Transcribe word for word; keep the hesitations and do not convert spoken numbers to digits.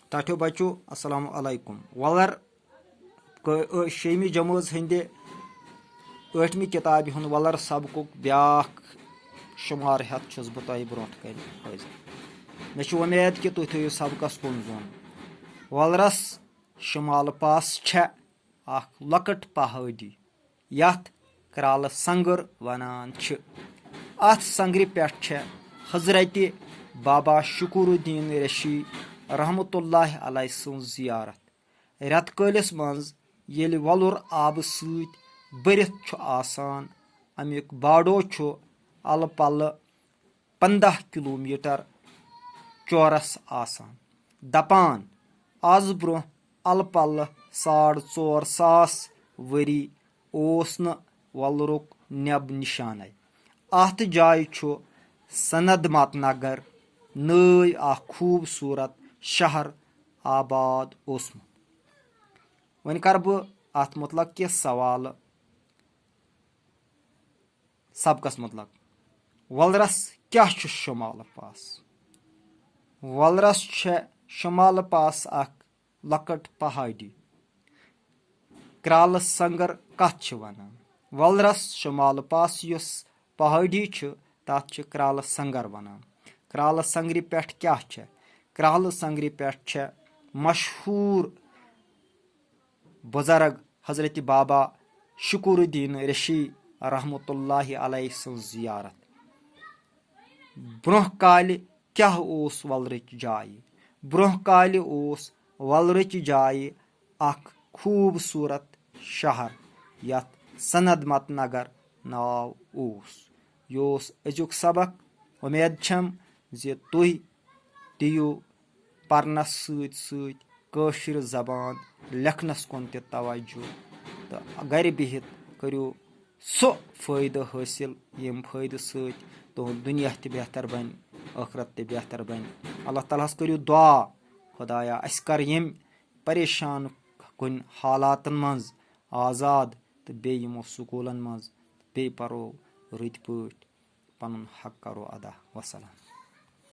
ٹاٹھیو بچو، السلام علیکم۔ وۄلر کٲ-، ٲ-، شیٚیِمہِ جمٲژ ہٕنٛدِ ٲٹھمہِ کِتابہِ ہُنٛد وۄلر سبقُک بیٛاکھ شُمار ہٮ۪تھ چھُس بہٕ تۄہہِ برٛونٛٹھ کنہِ حٲضِر۔ مےٚ چھِ وۄمید کہِ تُہۍ تھٲیِو سبقس کُن ظۄن۔ وۄلرس شُمالہٕ پاس چھےٚ اکھ لۄکٕٹ پہٲڑی، یتھ کرالہٕ سنگر ونان چھِ۔ اتھ سنگرِ پٮ۪ٹھ چھےٚ حضرت بابا شکور الدین رشی رحمتہ اللہ علیہ سٕنٛز زیارت۔ رٮ۪تہٕ کٲلِس منٛز ییٚلہِ وۄلُر آبہٕ سۭتۍ بٔرِتھ چھُ آسان، امیُک باڈو چھُ الہٕ پلہٕ پنٛداہ کلوٗمیٹر چورس آسان۔ دپان، از برونٛہہ الہٕ پلہٕ ساڑ ژور ساس ؤری اوس نہٕ وۄلرُک نٮ۪ب نشانے۔ اتھ جایہِ چھُ سند مت نگر نٲوۍ اکھ خوٗبصوٗرت شہر آباد اوسمُت۔ وۄنۍ کرٕ بہٕ اتھ متعلق کینٛہہ سوالہٕ۔ سبقس متعلق۔ وۄلرس کیٛاہ چھُ شمالہٕ پاس؟ وۄلرس چھےٚ شمالہٕ پاس اکھ لۄکٕٹ پہاڑی۔ کرالہٕ سنگر کتھ چھِ ونان؟ وۄلرس شمالہٕ پاس یۄس پہاڑی چھِ، تتھ چھِ کرالہٕ سنگر ونان۔ کرالہٕ سنگرِ پٮ۪ٹھ کیٛاہ چھےٚ؟ کرالہٕ سنگرِ پٮ۪ٹھ چھےٚ مشہوٗر بزرگ حضرت بابا شکور الدین رشی رحمتہ اللہ علیہ سٕنٛز زیارت۔ برونٛہہ کالہِ کیٛاہ اوس وۄلرٕچ جایہِ؟ برونٛہہ کالہِ اوس وۄلرٕچ جایہِ اکھ خوٗبصوٗرت شہر، یتھ سند مت نگر ناو اوس۔ یہِ اوس أزیُک سبق۔ وۄمید چھم زِ تُہۍ دِیِو پرنس سۭتۍ سۭتۍ کٲشِر زبان لیکھنس کُن تہِ توجہ تہٕ گرِ بِہِتھ کٔرِو سُہ فٲیدٕ حٲصِل، ییٚمہِ فٲیدٕ سۭتۍ تُہُنٛد دُنیا تہِ بہتر بنہِ، ٲخرت تہِ بہتر بنہِ۔ اللہ تعالیٰ ہس کٔرِو دُعا، خۄدایا، اَسہِ کر ییٚمہِ پریشان کُنہِ حالاتن منٛز آزاد تہٕ بیٚیہِ یِمو سکوٗلن منٛز بیٚیہِ پرو رٕتۍ پٲٹھۍ، پنُن حق کرو ادا۔ وسلام۔